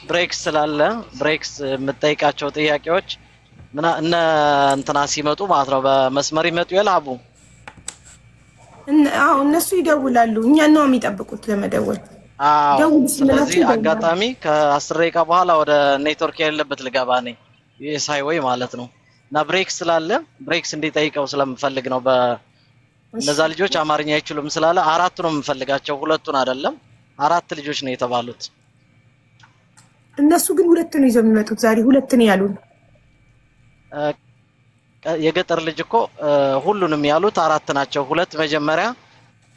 ብሬክስ ስላለ ብሬክስ የምጠይቃቸው ጥያቄዎች ምና እነ እንትና ሲመጡ ማለት ነው፣ በመስመር ይመጡ የለ አቡ። አዎ፣ እነሱ ይደውላሉ። እኛን ነው የሚጠብቁት ለመደወል። አዎ። ደውል ስንላቸው ስለዚህ ይደውላሉ። አጋጣሚ ከ10 ደቂቃ በኋላ ወደ ኔትወርክ የሌለበት ልገባ ነኝ፣ US highway ማለት ነው። እና ብሬክስ ስላለ ብሬክስ እንዲጠይቀው ስለምፈልግ ነው። በእነዛ ልጆች አማርኛ አይችሉም ስላለ አራቱ ነው የምፈልጋቸው፣ ሁለቱን አይደለም። አራት ልጆች ነው የተባሉት። እነሱ ግን ሁለት ነው ይዘው የሚመጡት። ዛሬ ሁለት ነው ያሉን። የገጠር ልጅ እኮ ሁሉንም ያሉት አራት ናቸው። ሁለት መጀመሪያ፣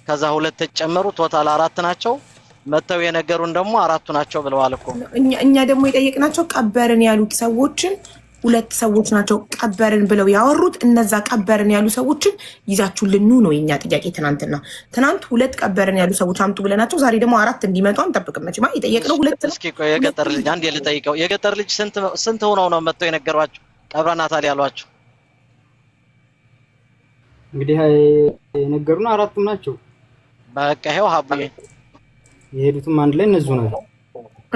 ከዛ ሁለት ተጨመሩ፣ total አራት ናቸው። መጥተው የነገሩን ደግሞ አራቱ ናቸው ብለዋል እኮ። እኛ ደግሞ የጠየቅናቸው ቀበርን ያሉት ሰዎችን፣ ሁለት ሰዎች ናቸው ቀበርን ብለው ያወሩት። እነዛ ቀበርን ያሉ ሰዎችን ይዛችሁልን ኑ ነው የኛ ጥያቄ። ትናንትና ትናንት ሁለት ቀበርን ያሉ ሰዎች አምጡ ብለናቸው፣ ዛሬ ደግሞ አራት እንዲመጡ አንጠብቅም። መቼማ የጠየቅነው ሁለት ነው። እስኪ ቆይ፣ የገጠር ልጅ አንድ ልጠይቀው። የገጠር ልጅ ስንት ስንት ሆነው ነው መጥተው የነገሯቸው ቀብረናታል ያሏቸው? እንግዲህ የነገሩን አራቱም ናቸው። በቃ ይኸው ሀቡዬ። የሄዱትም አንድ ላይ እነዚሁ ናቸው።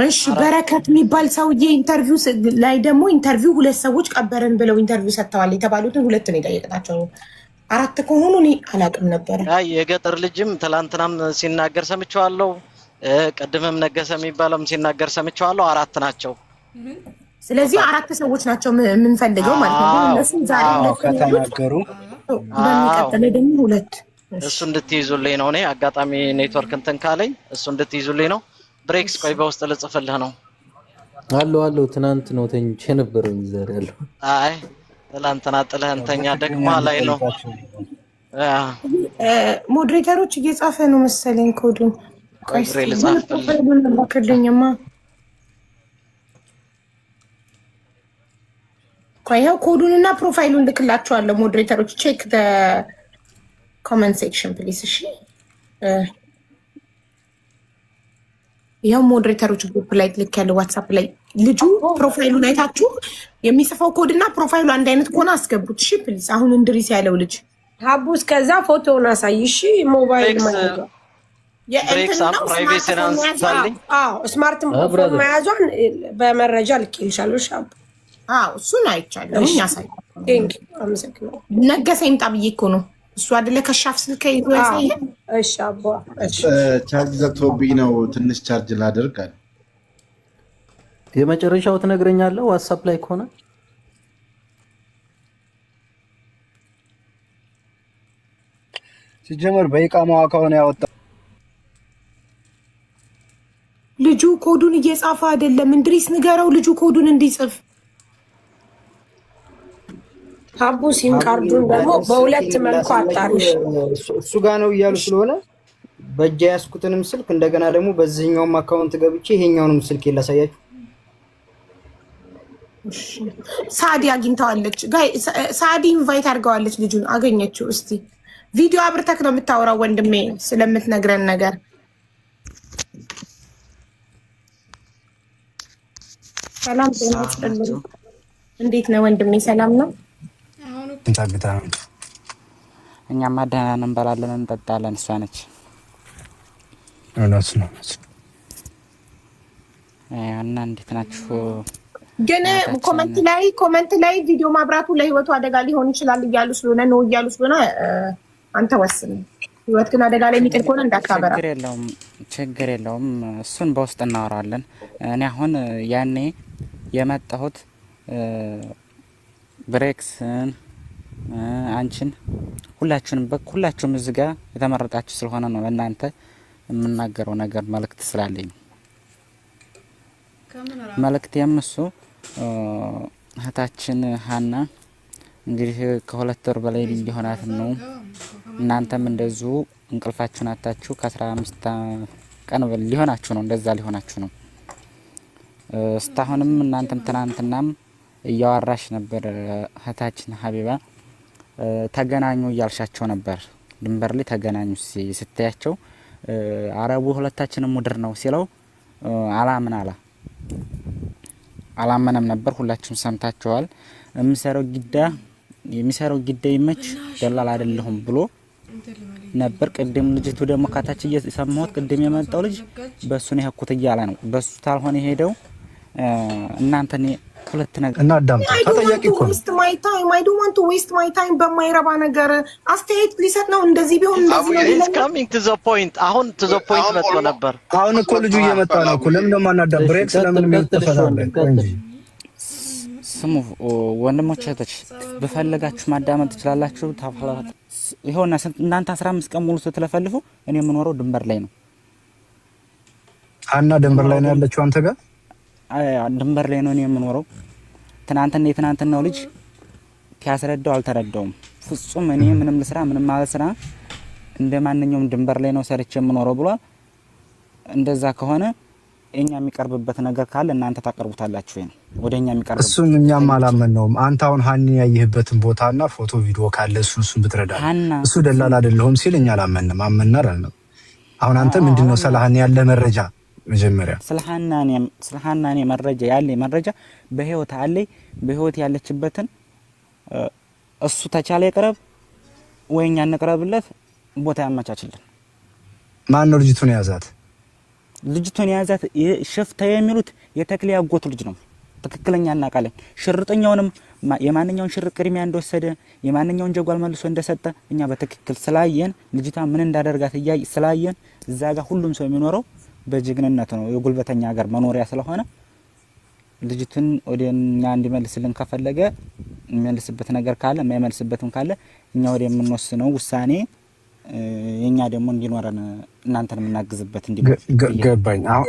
እሺ፣ በረከት የሚባል ሰውዬ interview ላይ ደግሞ interview ሁለት ሰዎች ቀበርን ብለው interview ሰጥተዋል የተባሉትን ሁለት ነው የጠየቅናቸው። አራት ከሆኑ እኔ አላውቅም ነበረ። አይ፣ የገጠር ልጅም ትላንትናም ሲናገር ሰምቼዋለሁ። ቅድምም ነገሰ የሚባለውም ሲናገር ሰምቼዋለሁ። አራት ናቸው። ስለዚህ አራት ሰዎች ናቸው የምንፈልገው ማለት ነው። ግን እነሱ ዛሬ ሁለት ነው ያሉት። ከተናገሩ በሚቀጥለው ደግሞ ሁለት። እሱ እንድትይዙልኝ ነው። እኔ አጋጣሚ ኔትወርክ እንትን ካለኝ እሱ እንድትይዙልኝ ነው። ብሬክስ፣ ቆይ በውስጥ ልጽፍልህ ነው። አለሁ አለሁ። ትናንት ነው ተኝቼ ነበረው፣ ዛሬ አለሁ። አይ፣ ትላንትና ጥለህን ተኛ፣ ደክማ ላይ ነው። Moderator ኦች እየጻፈ ነው መሰለኝ ኮዱን። ቆይ ብሬ እስኪ ልጻፍልህ። Profile ኡን ላክልኝማ። ቆይ፣ ይኸው ኮዱን እና profile ኡን ልክላችኋለሁ። Moderator ኦች፣ check comment section please። እሺ፣ ይኸው moderator ኦች group ላይ ልክ ያለው WhatsApp ላይ ልጁ profile ኡን አይታችሁ የሚጽፈው ኮድ እና profile ኡ አንድ አይነት ከሆነ አስገቡት። እሺ please። አሁን እንድሪስ ያለው ልጅ ሀቡ፣ እስከዛ ፎቶውን አሳይ። እሺ፣ ሞባይል ብሬክስ መያዟ ብሬክስ የእንትን ነው Privacy ን ስማርትፎን መያዟ። አንስታልኝ። አዎ፣ ስማርት Brother። መያዟን በመረጃ ልኬልሻለሁ። እሺ ሀቡ። አዎ፣ እሱን አይቻለሁ። ያሳይ። Thank you፣ አመሰግናለሁ። ነገሰ ይምጣ ብዬ እኮ ነው። እሱ አይደለ ከሻፍ ስልክ ይዞ ያሳየን። እሺ አቦ፣ እሺ። ቻርጅ ዘግቶብኝ ነው። ትንሽ ቻርጅ ላደርግ አለ። የመጨረሻው ትነግረኛለህ WhatsApp ላይ ከሆነ። ሲጀመር በኢቃማዋ ከሆነ ያወጣ ልጁ ኮዱን እየጻፈ አይደለም። እንድሪስ ንገረው፣ ልጁ ኮዱን እንዲጽፍ። ሀቡ፣ ሲም ካርዱን ደግሞ በሁለት መልኩ አጣሪሽ። እሱ ጋ ነው እያሉ ስለሆነ በእጅ የያዝኩትንም ስልክ እንደገና ደግሞ በዚህኛውም account ገብቼ ይሄኛውንም ስልክ ላሳያችሁ። ሳዲ አግኝተዋለች። ሳዲ invite አድርገዋለች። ልጁን አገኘችው። እስቲ ቪዲዮ አብርተክ ነው የምታወራው ወንድሜ ስለምትነግረን ነገር። ሰላም ጤና ይስጥልኝ። እንዴት ነው ወንድሜ? ሰላም ነው? ታግታ ነው። እኛማ ደህና ነን፣ እንበላለን፣ እንጠጣለን። እሷ ነች። እውነት ነው። እና እንዴት ናችሁ? ግን comment ላይ ቪዲዮ ማብራቱ ለህይወቱ አደጋ ሊሆን ይችላል እያሉ ስለሆነ ነው እያሉ ስለሆነ አንተ ወስን። ህይወት ግን አደጋ ላይ የሚጥል ከሆነ እንዳታበራ። ችግር የለውም፣ ችግር የለውም። እሱን በውስጥ እናወራለን። እኔ አሁን ያኔ የመጣሁት ብሬክስን፣ አንቺን፣ ሁላችሁንም ሁላችሁም እዚህ ጋር የተመረጣችሁ ስለሆነ ነው ለእናንተ የምናገረው ነገር መልእክት ስላለኝ ነው። መልእክቴም እሱ እህታችን ሀና እንግዲህ ከ2 ወር በላይ ሊሆናት ነው። እናንተም እንደዚሁ እንቅልፋችሁን አታችሁ ከ15 ቀን ሊሆናችሁ ነው፣ እንደዛ ሊሆናችሁ ነው። እስካሁንም እናንተም ትናንትናም እያወራሽ ነበር እህታችን ሀቢባ፣ ተገናኙ እያልሻቸው ነበር። ድንበር ላይ ተገናኙ ስታያቸው አረቡ ሁለታችንም ሙድር ነው ሲለው አላምን አላ አላመነም ነበር። ሁላችሁም ሰምታችኋል። የሚሰራው ጊዳ የሚሰራው ጊዳ ይመች ደላል አይደለሁም ብሎ ነበር። ቅድም ልጅቱ ደግሞ ካታች እየሰማሁት ቅድም የመጣው ልጅ በሱ ነው የሄድኩት እያለ ነው። በሱ ታልሆነ የሄደው እናንተ እኔ ሁለት ነገር እና አዳምጠው፣ ተጠያቂ እኮ ነው። Waste my time. I don't want to waste my time በማይረባ ነገር። አስተያየት ሊሰጥ ነው፣ እንደዚህ ቢሆን እንደዚህ ነው He's ሊለኝ። coming to the point። አሁን to the point መጥቶ ነበር። አሁን እኮ ልጁ እየመጣ ነው እኮ። ለምን ደግሞ አናዳም? እሺ፣ ብሬክስ ቀጥል ለምን ቀጥል። እሺ ወንድም የሚፈታለን? ቆይ እንጂ። ቀጥል። ስሙ ወንድሞች እህቶች፣ በፈለጋችሁ ማዳመጥ ትችላላችሁ። ይኸውና እናንተ 15 ቀን ሙሉ ስትለፈልፉ እኔ የምኖረው ድንበር ላይ ነው። ሀና ድንበር ላይ ነው ያለችው አንተ ጋር። አይ፣ ድንበር ላይ ነው እኔ የምኖረው። ትናንትና የትናንትናው ልጅ ሲያስረዳው አልተረዳውም። ፍጹም እኔ ምንም ልስራ ምንም አልስራ እንደ ማንኛውም ድንበር ላይ ነው ሰርቼ የምኖረው ብሏል። እንደዛ ከሆነ እኛ የሚቀርብበት ነገር ካለ እናንተ ታቀርቡታላችሁ ወይ ነው ወደ እኛ የሚቀርብበት። እሱን እኛም አላመንነውም። አንተ አሁን ሀኒ ያየህበትን ቦታና ፎቶ ቪዲዮ ካለ እሱን ብትረዳ። ሀና እሱ ደላላ አይደለሁም ሲል እኛ አላመንም፣ አመን አላልንም። አሁን አንተ ምንድን ነው ስለ ሀኒ ያለ መረጃ መጀመሪያ? ስለ ሀና እኔ መረጃ ያለ መረጃ በህይወት አለ፣ በህይወት ያለችበትን እሱ ተቻለ ይቅረብ ወይ እኛ እንቅረብለት፣ ቦታ ያመቻችልን። ማን ነው ልጅቱን የያዛት? ልጅቱን የያዛት ሽፍታ የሚሉት የተክሌ ያጎቱ ልጅ ነው። ትክክለኛ እናውቃለን። ሽርጠኛውንም የማንኛውን ሽርጥ ቅድሚያ እንደወሰደ፣ የማንኛውን ጀጓል መልሶ እንደሰጠ እኛ በትክክል ስላየን፣ ልጅቷ ምን እንዳደርጋት እያይ ስላየን፣ እዛ ጋር ሁሉም ሰው የሚኖረው በጀግንነት ነው። የጉልበተኛ ሀገር መኖሪያ ስለሆነ ልጅቱን ወደ እኛ እንዲመልስልን ከፈለገ የሚመልስበት ነገር ካለ፣ የማይመልስበትም ካለ እኛ ወደ የምንወስነው ውሳኔ የእኛ ደግሞ እንዲኖረን እናንተን የምናግዝበት እንዲኖር ገባኝ አሁን።